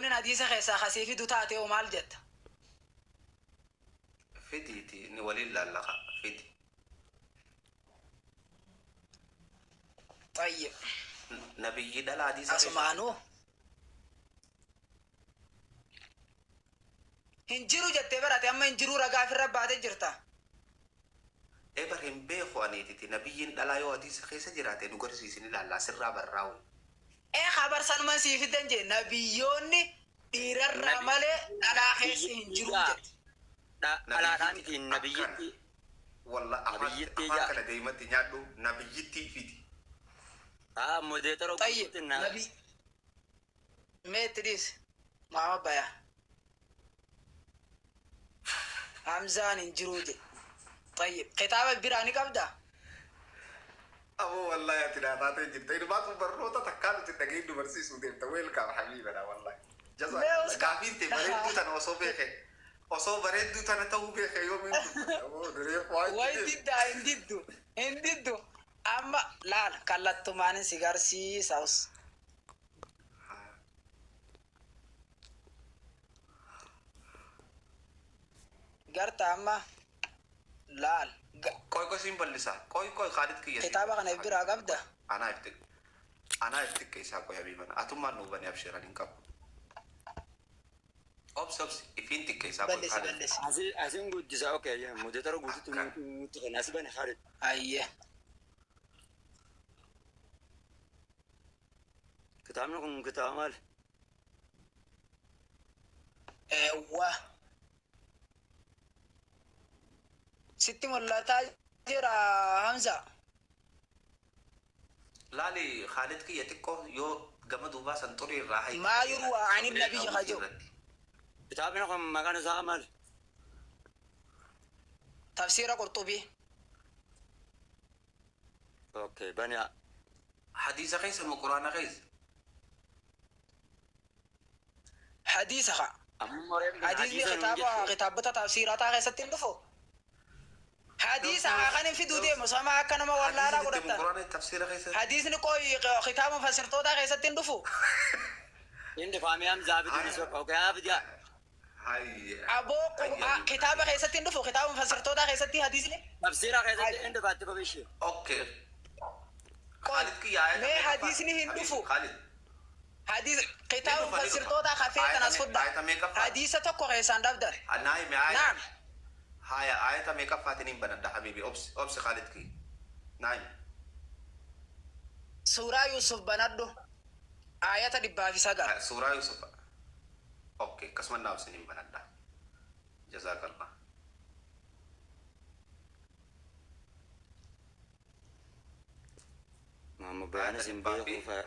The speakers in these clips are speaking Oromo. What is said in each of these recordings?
Yoonin hadiisa keessaa ka sii fidu taate hoo maal jetta? Fidiiti ni waliin laalla kaa fidi. Xayyib. Nabiyyii dhala hadiisa keessa. Asumaanuu. Hin jiru jettee bar ati amma hin jiruu ragaa ifirra baate jirta. Ee bar hin beeku aniititi nabiyyiin dhalaa yoo hadiisa keessa jiraate nu garsiisi ni laallaa sirraa barraa way. Ee kaa bar sanuman sii fidden jee nabiyyoonni dhiirarraa malee dhalaa keessa hin jiruu jette. Dhalaadhaa Nabiyyitti miti akkana nabiyyitti walla afaan nabiyyittii afaan jaa. kana deematti nyaadhu nabiyyittii fidi. Haa modeetara Xayyib guututti na nabi mee itti dhiisi Muhammad Bayaan. Hamzaan hin jiruu jedhe. Xayyib. Kitaaba biraa ni qabdaa? Aboo wallahi ati naa taatee jirta inumaatu barnoota takkaa nuti hin dhagahin nu barsiisuu deemta welcome habiibana wallahi Mee jazakallah uska. gaafiin tee bareedduu tana osoo beeke osoo bareedduu tana ta'uu beeke yoomiin dubbadha aboo reefu waa itti Way deemi. diddaa hin diddu. Hin diddu. Amma laal kallattumaanin si garsiisa us. Garta amma laal. Qoy qoy siin ballisa. Qoy qoy Khalid kiyya siin Kitaaba kana ballisa if biraa habiibana qabda? qoy. Anaa if xiq anaa if xiqqeessaa qoy habiibana. Atummaan nuu bani abshir ani hin qabu. Obsi obsi ifiin xiqqeessaa qoy Ballisi Khalid. ballisi. Asi asin guddisa okay modeetara guututti Akkana. nutti kenna asi bane Khalid. Ayyee. Kitaabni kun kitaaba maali? Eewwa. Sitti mul'ataa jira Hamza. Laali Khalid kiyya xiqqoo yoo gama duubaa san xurii irraa hayxe Maa malee yurwaa laali anin sagalee nabiyyi daawwitii ka jedhu. irratti. Kitaabni kun maqaan isaa maali? Tafsiira Qurxubii. Okay bani Hadiisa keessa moo quraana keessa? Hadiisa ka. Amma reef Hadiisni hadiisa nuun kitaaba jette. kitaabbota tafsiirataa keessatti hin dhufu. Hadiisa haa kan hin fiduu deemu sama akka nama Hadiisa wallaalaa jette moo godhattan. quraana tafsiira keessa? Hadiisni qoy kitaaba mufassirtootaa keessatti hin dhufu. Inni faamii Hamzaa fiduu ni soqa. Okay haa fidaa. Hayya. Aboo Hayya qur'aa kitaaba keessatti hin dhufu kitaaba mufassirtootaa keessatti hadiisni. Tafsiira keessatti inni faatti babishi. Okay. Qoy Khalid kiyya ayata mee meeqaffaati? hadiisni hin Habibi dhufu. Khalid. Hadiis Ni kitaaba dhufa ni dhufa. mufassirtootaa ka feetan Ayata as me fudhaa. ayata meeqaffaati? Hadiisa tokko keessaan dhabdan. Naa himi ayata. Naam. Haya ayata meeqaffaatiin hin banadha habibi obsi obsi Khalid kiyya. Naa himi. Suuraa Yuusuf banadhu. Aayata 109. Haya suuraa Yusuf. Okay akkasuma naa obsi hin banadha. Jazakallah. Maamma Ayata Bayaanis hin dhibbaa fi beeku fa'a.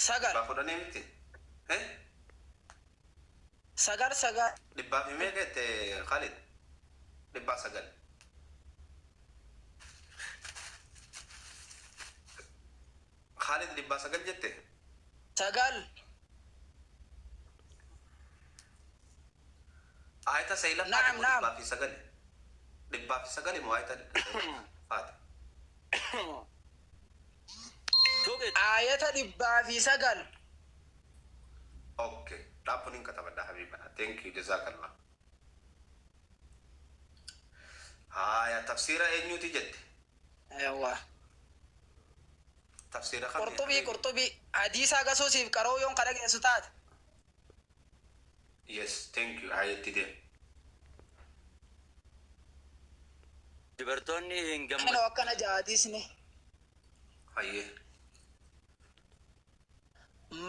Sagal. dhibbaa fudhanii miti. Eh? Sagal sagal. Dhibbaa fi meeqa jette Khalid? 900. Khalid 900 jette? Sagal. Ayata saylaffaati Naam moo naam. dhibbaa fi sagali? Dhibbaa fi sagali moo ayata sayilaffaati? Tuqit. Aayata 109. Okay. Dhaabbuun hin katabadha habiibana. Thank you. Jazakallah. Haya tafsiira eenyuuti jette? Eewwa. Tafsiira kami Qurxubii habiibi? qurxubii hadiisa gasuu siif qaroo yoon ka dhageessu taate. Yes, thank you. Haya itti deemi. Dubartoonni hin Kinoo gammadu. akkana ja'a hadiisni. Hayyee.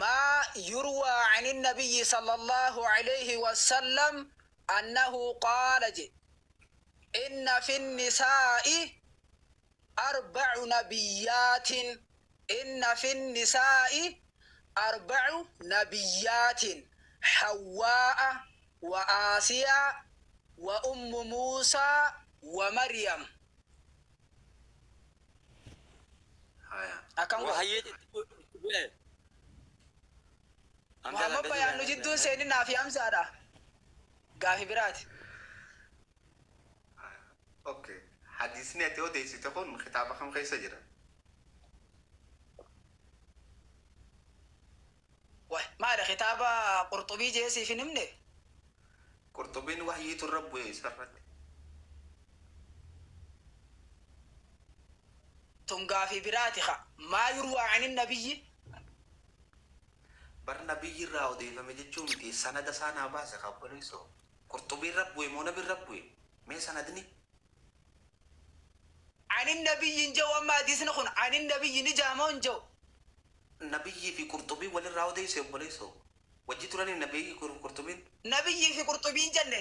Maa yurwaa ani nabiyyi sallallahu alayhi wasallam annahu qaala je inna fi nisaa'i arba'u nabiyyaatin inna fi nisaa'i arba'u nabiyyaatin hawwaa'a wa aasiyaa wa ummu muusaa wa maryam. Haya. Akkam godha? Wahayyiitti itti bu'e. Hamzaan Muhammad akkasii Bayaan nu jidduun seeninaa fi Hamzaadha. Gaafi biraati. Okay. Hadiisni ati odeessite kun kitaaba kam keessa jira? Way maali kitaaba Qurxubii jee siif hin himne? Qurxubiin wahyiitu irra bu'e isarratti. Tun gaafii biraati ka. Maa yurwaa anin nabiyyi? Bar nabiyyi irraa odeeffame jechuu miti sanada isaa naa baase ka obboleessoo. Qurxubii irra bu'e moo nabi irra bu'e? Mee sanadni? Anin nabiyyi hin je'u amma hadiisni kun anin nabiyyi ni ja'a moo hin je'u? Nabiyyii fi qurxubiin walirraa odeesse obboleessoo. Wajji turanii nabiyyii fi qurxubiin? Nabiyyii fi qurxubiin jenne.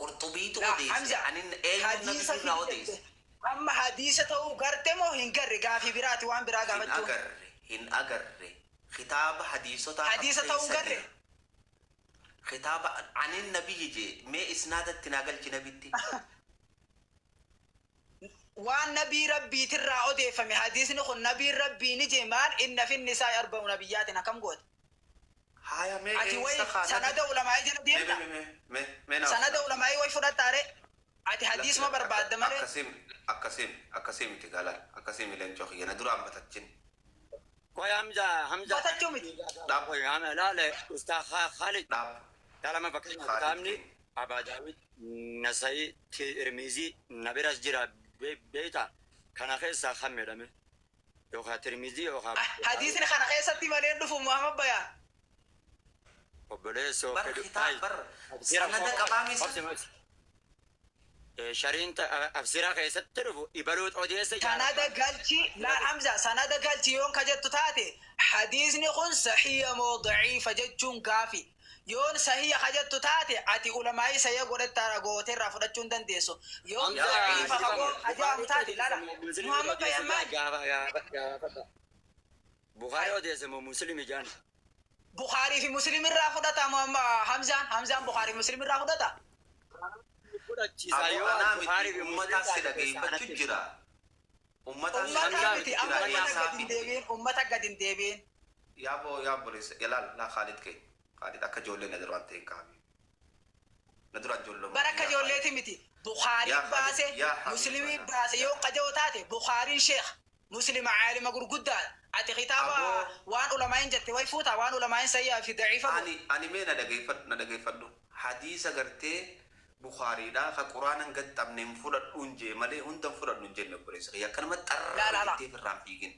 Qurxubiitu Laa odeesse. Hamza Anin eenyuun hadiisa nabiyyirraa fidi odeesse? jette. Amma hadiisa ta'uu garte moo hin garre gaafii biraati waan biraa Hin gaafachuun. agarre, hin agarre. Kitaaba hadiisotaa kam Hadiisa ta'uu hin keessa garre. jira? Kitaaba anin nabiyyi jee mee isnaadatti naa galchi nabitti. Waan nabii rabbiitirraa odeeffame hadiisni kun nabiin rabbii ni jee maal inna finni isaa arba'u nabiyyaatin akkam goote? Haaya mee Ati way eessa kaa nabi sanada ulamaa'ii jala mee deemta? mee mee mee mee naa Sanada ulamaa'ii way fudhattaare? Ati lakki hadiisuma lakki akka barbaadda malee. akkasii akkasii akkasii miti galaan akkasii mi leencoo kiyya na duraan batachin. Qoy Hamza Hamza Batachuu miti. Dhaab qoy Hamza laale Ustaaz Khalid dhaab Kalama fakkeenyaaf Khalid kitaabni keenya. Abaa Daawit Nasayii Tirmizii na biras jira beeyta kana keessaa kam jedhame yookaan Tirmizii yookaan Bukhaarii Hadiisni kana keessatti malee hin dhufu Muhammad Bayaan. obboleessoo Bar fedhu kitaab ay bar tafsiira sanada qabaa misa. obsi obsi shariin tafsiira keessatti dhufu ibaluut odeessa Sanada jaalladha. galchi laa Hamza sanada galchi yoon ka jettu taate hadiisni kun sahiya moo daciifa jechuun gaafi. Yoon sahiya ka jettu taate ati ulamaa'ii sahiya godhatta gooteerraa fudhachuu hin dandeessu. Yoon Hamza daciifa ka dhifama ka jedhamu Bukhaarii taate laala odeessa moo Muslimii Muhammad odeessa Bayaan maali? gaafa gaafadha. Bukhaarii odeessa moo Muslimii jaan? Bukhaarii fi Muslim irraa fudhata Muhammad Hamzaan Hamzaan Bukhaarii fi Muslim irraa fudhata. Fudhachiisa Aboo yoo anaa miti Bukhaarii fi Muslim ummataa si taate keessaa dhageeffachuu anatti jira. Ummataa si Ummataa Hamzaa miti dhageeffachuu amma jira ummata eessaa gadi hin fidde. deebiin ummata gadi hin deebiin. Yaaboo yaa obboleessa ilaal laa Khaalid keenya. Khaalid akka ijoollee na duraan ta'e hin kaa'ame. Na dura ijoollummaa Bara akka yaa Khaalid. ijoolleeti miti. Bukhaariin Yaa Khaalid baase, yaa Habiib Muslimiin ana. baase yoo qaja'oo taate Bukhaariin sheekh Muslima caalima gurguddaadha. Ati kitaaba Aboo waan ulamaa'in jette way fuuta waan ulamaa'in sayyaa fi daciifa godhu. ani ani mee na dhageeffadhu na dhageeffadhu hadiisa gartee Bukhaariidhaa ka quraanan gaxxamne hin fudhadhuun jee malee hunda hin fudhadhu hin jenne obboleessa kiyya akkanuma Laa xarra laa laa. jettee firraan fiigin.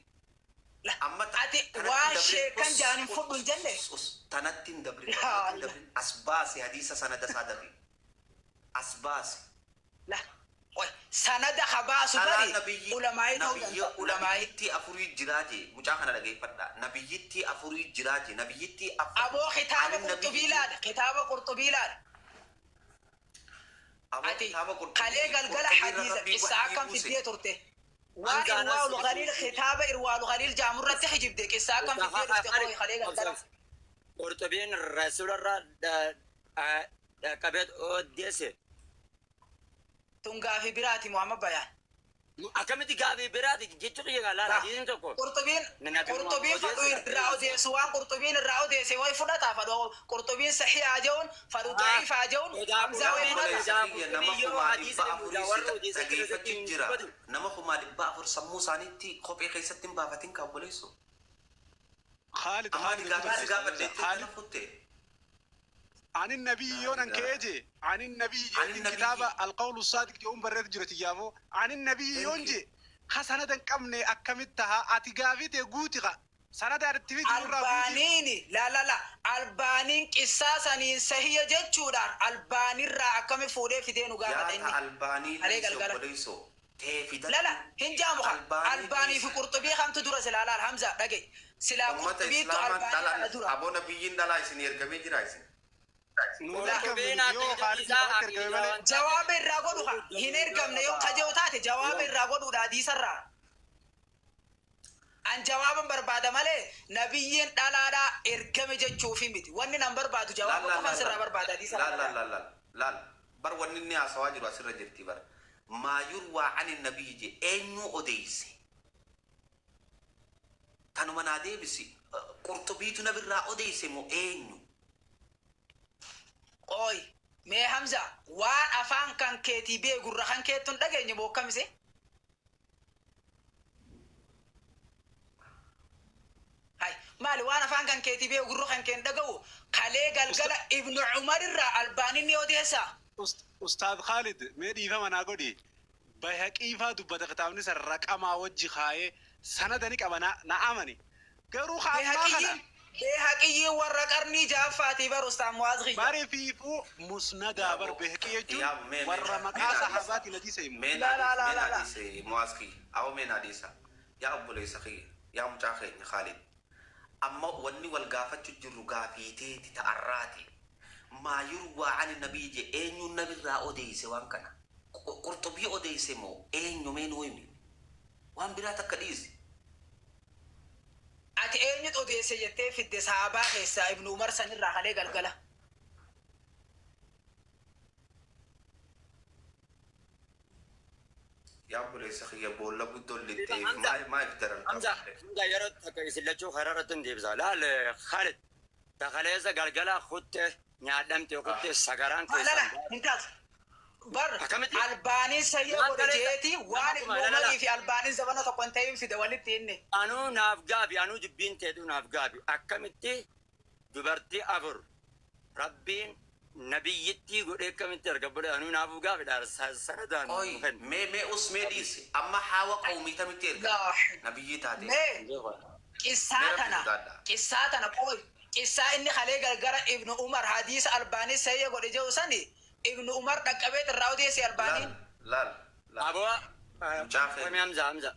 La Amma ati tanatti hin waan dabrin sheekan us jaan hin us fudhu hin jenne. us us tanatti hin dabrin Yaa tanatti hin Allah. dabrin as baase hadiisa sanada isaa dafi as baase. La Oy, sanada habaasu Dhalaa bari nabiyyi ulamaa'ii ta'uu nabiyyi danda'a. Ulamaa'ii. nabiyyittii afurii jiraa jee mucaa kana dhageeffadha nabiyyittii afurii jiraa jee nabiyyittii afur Aboo kitaaba anin nabiyyi qurxubii jee laala. Kitaaba qurxubii laala. aboo Ati kitaaba kalee qurxubii galgala qurxubii irra hadiisa rabbii qissaa wahyii akkam buuse fiddee turte. Waan Hamza anas irwaalu qaliil kitaaba irwaalu qaliil jaamurratti hijibde qissaa akkam fiddee dhufte Khalid qoy kalee galgala. Qurxubiin rasuularraa qabeet odeesse. Tun gaafii biraati Muhammad Bayaan. Akkamitti gaafii biraati jechuun kiyya laala hadiisni tokko. Qurxubiin Nabi qurxubiin Muhammad fadhu odeesse irraa odeessu waan qurxubiin irraa odeesse way fudhata fadhu qurxubiin sahihaa jehuun fadhu daciifaa jehuun Hamzaa way fudhata. obboleessa kiyya nama yeroo kumaa hadiisa dhibba afurii warra si odeessan keessatti dhageeffachuu hin jira dubbatu. nama 400,000 sammuu isaaniitti kophee keessatti hin baafatin ka obboleessu خالد amma ani خالد gaafii si gaafadhe خالد jettee kana futte عن النبي يون كيجي عن النبي عن جيتين النبي. كتابة القول الصادق يوم بريت جرت يافو عن النبي يون Thank you. جي خسنة قمني أكملتها أتقافيت قوتها سنة أرتفيت مرة قوتي Albaaniini la la la albaaniin qissaa saniin sahiya jechuudhaan albaanirraa akkami fuudhee fidee nu gaafata yaada inni. albaanii Alee dhiisi galgala. obboleessoo tee fidadhu La la hin jaamu haa Albaanii albaanii fi dhiisi. qurxubii kamtu dura silaa laal Hamza dhagaye silaa ummata qurxubiitu islaamaan albaanii kana dhalaan dura. aboo nabiyyiin dhalaa isin ergamee jira isin Qurxubiin yoo Khaalid qabatti ergame malee Jawaaba irraa godhu haa hin ergamne yoo kaja'u taate jawaaba irraa godhuudha hadiisarraa. An jawaaban barbaada malee nabiyyiin dhalaadhaa ergame jechuufi miti. Wanni nan barbaadu jawaaba qofan sirraa barbaada hadiisarraa. laal laal laal laal bar wanni inni haasawaa jiru asirra jirti bar maa yurwaa ani nabiyyi je eenyu odeeyse tanuma naa deebisi qurxubiitu nabirraa odeeyse moo eenyu Qoy mee Hamza waan afaan kan keetii beekurra kan keettu hin dhageenye moo akkamise? Hay Maali waan afaan kan keetii beeku gurra kan keen dhaga'u kalee galgala Ibnu Umar irraa Albaaniin ni odeessa. Ustaad Khalid, mee dhiifama naa godhi. Bayhaqiifaa dubbata, kitaabni san raqamaa wajji kaayee sanada ni qaba, na amani. Garuu ka ammaa kana Beehaqiyyiin Beehaqiyyiin warra qarnii ja'affaatii bar, Ustaad Muwaaz kiyya. Bari fiifuu musnadaa bar, Bayhaqii jechuun Yaa mee mee warra mee maqaa naa dhiisa. sahaabaatiin hadiisa himu. Mee La naa la dhiisa, la mee la naa la. dhiise Muwaaz kiyya. Awwa, mee naa dhiisa. Yaa obboleessa kiyya, yaa mucaa keenya Khaalid. Amma wanni wal gaafachuu jirru gaafiiteeti ta'arraati. Maa yurwaa ani nabii je, eenyuun nabirraa odeeyse waan kana? Qurxubii odeeyse moo eenyu? Mee nuu himi. Waan biraa takka dhiisi. Ati eenyutu odeesse jettee fidde sahabaa keessaa Ibnu Umar sanirraa kalee galgala? Yaa obboleessa kiyya, boolla guddoo lixxeef Hamza, maaf daran Hamza, qabde? Hamza, yeroo takka isin lachuu karaa irratti hin deebisa. Laal Khalid, takaleessa galgala kutte nyaadhamte kutte sagaraan La la keessan. hin taatu. Bar Akkamitti? Albaaniin sayya Waan godhe kaleessa jeeti nama waan kuma Ibnu la la la. Umarii fi Albaaniin zabana tokko hin ta'in fide walitti inni. Anuu naaf gaafi, anuu dubbiin teetu naaf gaafi. Akkamitti dubartii afur Rabbiin nabiyyittii godhee akkamitti erga godhe? Anuu naafuu gaafidha, sanadaan Oy, nu kennu. mee mee us, mee dhiisi. Amma haawa qawmii tamitti erga Laa. nabiyyii taate? Mee qissaa Mee rabbi tana sodaadha. qissaa tana, qoy, qissaa inni kalee galgala Ibnu Umar hadiisa Albaanii sayya godhe jedhu sani Ibnu Umar dhaqqabee irraa odeesse Laal, Albaaniin. laal, laal. Aboo Mucaa qomi keenya. Hamza, Hamza,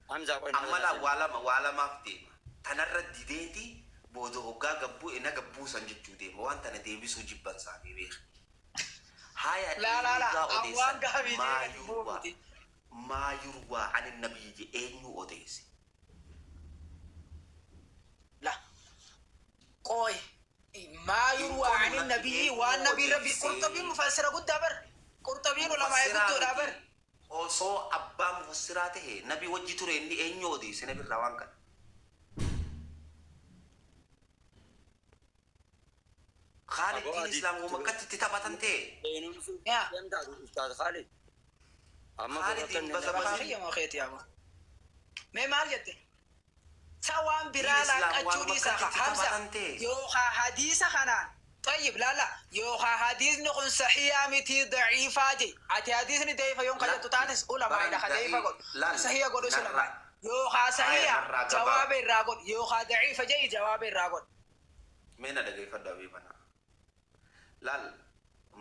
Hamza, qomi. Amma laa, waa lama, waa lamaaf deema. Tanarra dideeti booda hoggaa gabbuu ina gabbuu san jechuu deema. Waan tana deebisuu jibban isaanii beeka. Haya, La la la eenyurraa an waan odeessan? gaabii Maa deegan yurwaa miti. maa yurwaa ani nabiyyi je, eenyu odeesse? La qoy, maa Hin yurwaa qolu ani natti nabiyyi eenyu waan nabii rabbi odeesse? Qurxabiin mufassira guddaa bar, Qurxabiin ulamaa Mufassiraa guddoodha bar. miti. Osoo abbaa mufassiraa ta'e nabi wajji ture, inni eenyu odeesse nabirraa waan kana? Khaalid, Aboo diin adii islaam wama akkatti itti taphatan ta'e. Seenumsi Yaa. deemtaa Ustaaz Khalid. Amma Khaalid hin boqotan baza Bakka bazi. kiyya moo keeti yaaboo? Mee maal jette? Sa waan Diin biraa islaam laaqqachuu waanuma dhiisa akkatti itti Hamza taphatan ta'e. yookaa hadiisa kanaan طيب لا لا, yookaa hadiisni kun sahiyaa miti, daciifaa je. Ati hadiisni daciifa yoon kajettu taates ulamaadha ka daciifa godhu, Laal sahiya godhu narraa ulamaa yookaa haya sahiya narraa jawaaba gabaa irraa godhu, yookaa daciifa je jawaaba irraa godhu. Mee na dhageeffadhu, abiibana. Laal,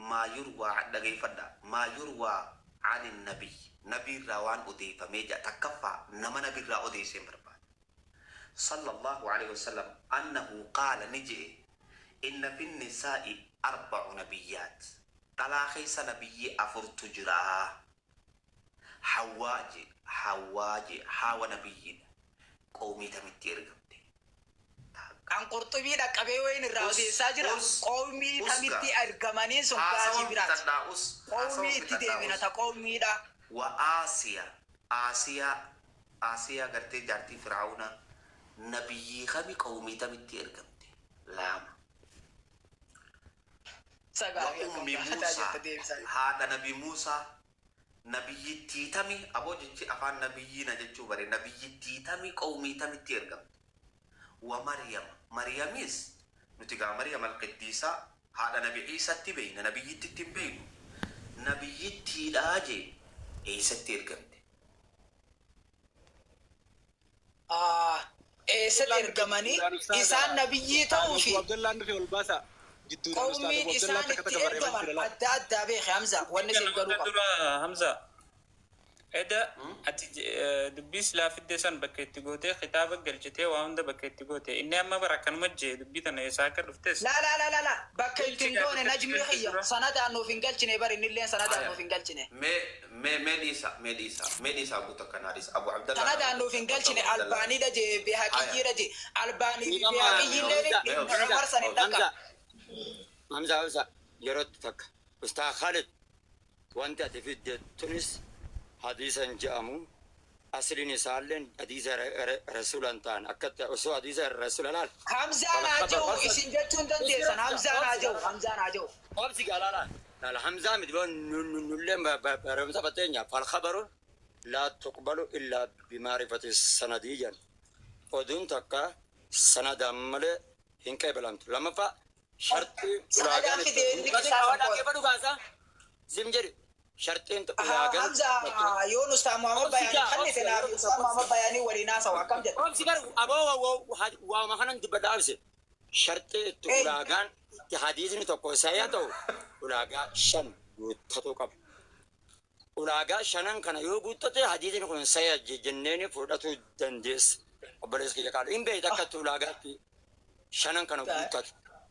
maa yurwaa, dhageeffadha, maa yurwaa ani nabiy, nabiirraa waan odeeffamee jira. Takkaffaa, nama nabiirraa odeessee hin barbaada. Sallallahu alaihi wasallam annahu qaala, ni je'e, inna fi nisaa'i arba'u nabiyyaat, dhalaa keessa nabiyyii afurtu jira. Hawwaa je, Hawwaa je, hawa nabiyyiidha, qawmii tamitti ergamte? Kan Qurxubii dhaqqabee wayin irraa Us odeessaa jira. us Qawmii us tamitti gaa ergamaniin sun gaafii haasawan biraati. fixadhaa, us Qawmii haasawan itti fixadhaa deebina us. ta qawmiidha. Wa Aasiya, Aasiyaa, Aasiyaa gartee jaartii Fir'auna, nabiyyii kami, qawmii tamitti ergamte? Lama. Wa Sagaafii akkam ummi gaafataa Muusaa, jirta deebisaa. Haadha nabi Muusaa, nabiyyittii tami? Aboo, jechi afaan nabiyyii na jechuu bare, nabiyyittii tami, qawmii tamitti ergamte? Wa Maryam, Maryamis nuti gaa Maryam alqiddiisaa haadha nabi Ciisatti beeyna, nabiyyittitti hin beeynu, nabiyyittiidhaa jee, eessatti ergamte? Eessatti ergamanii isaan nabiyyii ta'uu fi Abdullaan dhufe, ol baasa. Jidduudhaan Ustaaz qawmiin Abu Abdullaan isaan takka itti takka barreeffama ergaman jira laal. adda addaa beeke Hamza, wanni siif galuu Namoota qabu. dura Hamza, eda ati dubbii silaa fidde san bakka itti gootee kitaaba galchitee waa hunda bakka itti goote, inni amma bara akkanuma jee dubbii tana eessaa akka dhuftes. La la la la la, bakka itti hin Galchi goone gaa najmii bakka itti kiyya dura. sanadaan nuuf hin galchine bar, innilleen sanadaan Aya. nuuf hin galchine. Mee mee mee dhiisa, mee dhiisa, mee dhiisa, Abu takka dhiisa, Abu Abdallah. Sanadaan nuuf hin galchine. Abu Abdallah. Albaaniidha jee, Beehaqiyyiidha jee, Albaanii fi Dhiifama, Beehaqiyyiilleen Hamza, Mee Ibnu obsi. Umar san hin Hamza, dhaqqabu. Hamza, Hamza, yerootti takka. Ustaaz Khalid, wanti ati fidde tunis hadiisa hin je'amu. Asliin isaalleen hadiisa rasuulan ta'an akkatti osoo hadiisa rasuula laal. Hamzaan haa jiru isin jechuun dandeessan, Hamzaan haa jiru, Hamzaan haa jiru. Obsi galala. Laal, Hamzaa miti, nulleen barumsa fatteenya. Falkhabaru laa tuqbalu illaa bimaarifati sanadii jedhan. Oduun takka Sanadaan malee hin qeebalamtu. Lammaffaa sharxii Sanadaan ulaagaan fidee inni qisaa kan dhaggeeffadhu kaasaa. Zim jedhi sharxiin ulaagaan Hamza yoon Ustaaz Muhammad Bayaanii kannite naaf Ustaaz Muhammad Bayaanii waliin haasawu akkam jedha. Obsi gar aboo waama kanan dubbadha obsi. Sharxii itti ulaagaan itti hadiisni tokko sahiha ta'u ulaagaa 5 guuttatuu qaba. Ulaagaa shanan kana yoo guuttate hadiisni kun sahiha jenneeni fudhatuu dandeessa. Obboleessa kiyya qaala. Hin beekta akkatti ulaagaatti shanan kana guuttatu.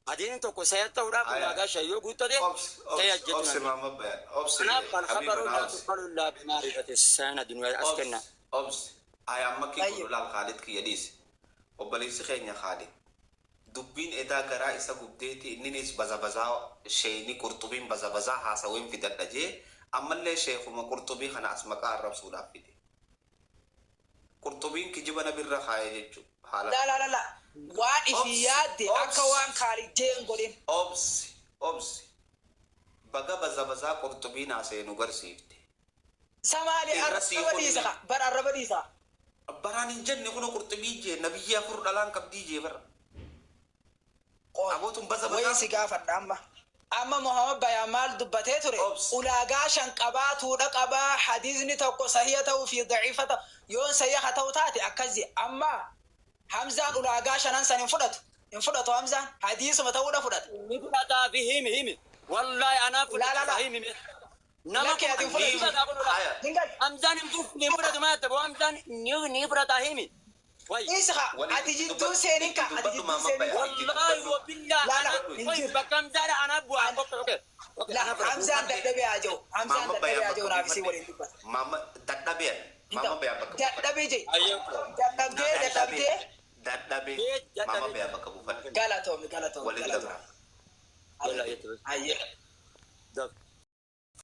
Hadiisni tokko sahiha ta'uudhaaf ulaagaa 5 yoo guuttate sahiha Obsi jechuu obsi dandeessa. Maamma Bayaan obsi Kanaaf alkhabaru Habiibana laa obsi. tuqbalu illaa bimaarifati sanadi nu as kenna. Obsi obsi. Ay amma kii Tayyib. kun laal Khaalid kiyya dhiisi. Obboleessi keenya Khaalid. Dubbiin edaa garaa isa gubdeeti inninis bazabazaa sheeyni qurxubiin bazabazaa haasaween fidadha jee ammallee sheekuma qurxubii kana as maqaa arrabsuudhaaf fide. Qurxubiin kijiba nabirra kaayee jechuudha. Haala La la la la. Waan ifi Obsi yaadde akka obsi waan Khaalid jeen godhin. obsi obsi baga bazabazaa qurxubiin haasa'e nu garsiifte. Samaali Irra sii arraba dhiisa kunne. bar arraba dhiisa. Baraan hin jenne kun qurxubii jee nabiyyi 4 dhalaan qabdii jee bara. Qoy. Abootun Wayii bazabazaa si gaafadha amma. Amma Muhammad Bayaan maal dubbatee ture? obsi. Ulaagaa 5 qabaatuudha qabaa hadiisni tokko sahiha ta'uu fi daciifa ta'u yoon sahiha ta'u taate akkas je amma Hamzaan ulaagaa shanan san hin fudhatu. Hin fudhatu Hamzaan hadiisuma ta'uudha fudhata. Ni fudhataa fi himi himi. Wallaahi anaaf La la fudhata la. himi. Nama Lakki kuma ati hin ni fudhatu. fudhataa kun ola. Haya. Hin gal. Hamzaan hin fudhatu maa jette Hamzaan ni fudhataa himi. Wayi. Dhiisi haa Waliin ati itti jidduun dubbadhu seenin itti ka ati dubbadhu jidduun Maamma seenin Bayaan ka. itti Wallaahi dubbadhu. wabillaa La la anaaf hin wayi jiru. bakka Hamzaadha anaaf bu'aa. Okay okay. Okay La anaaf fudhatu. Hamzaan dadhabee haa jiru. Hamzaan Maamma dadhabee Bayaan haa jiru bakka naaf isii buufadhe. waliin dubbata. Maamma dadhabeen Hin Maamma ta'u. Bayaan bakka buufadhe. Dadhabee jee. Ayyee. Dadhabdee Dadhabee dadhabdee. dadhabee Bee Maamma dadhabee. Bayaan bakka buufadhe. Galatoomi galatoomi Waliin galatoomi. dabra. Yalla yetti. Ayyee. Dab.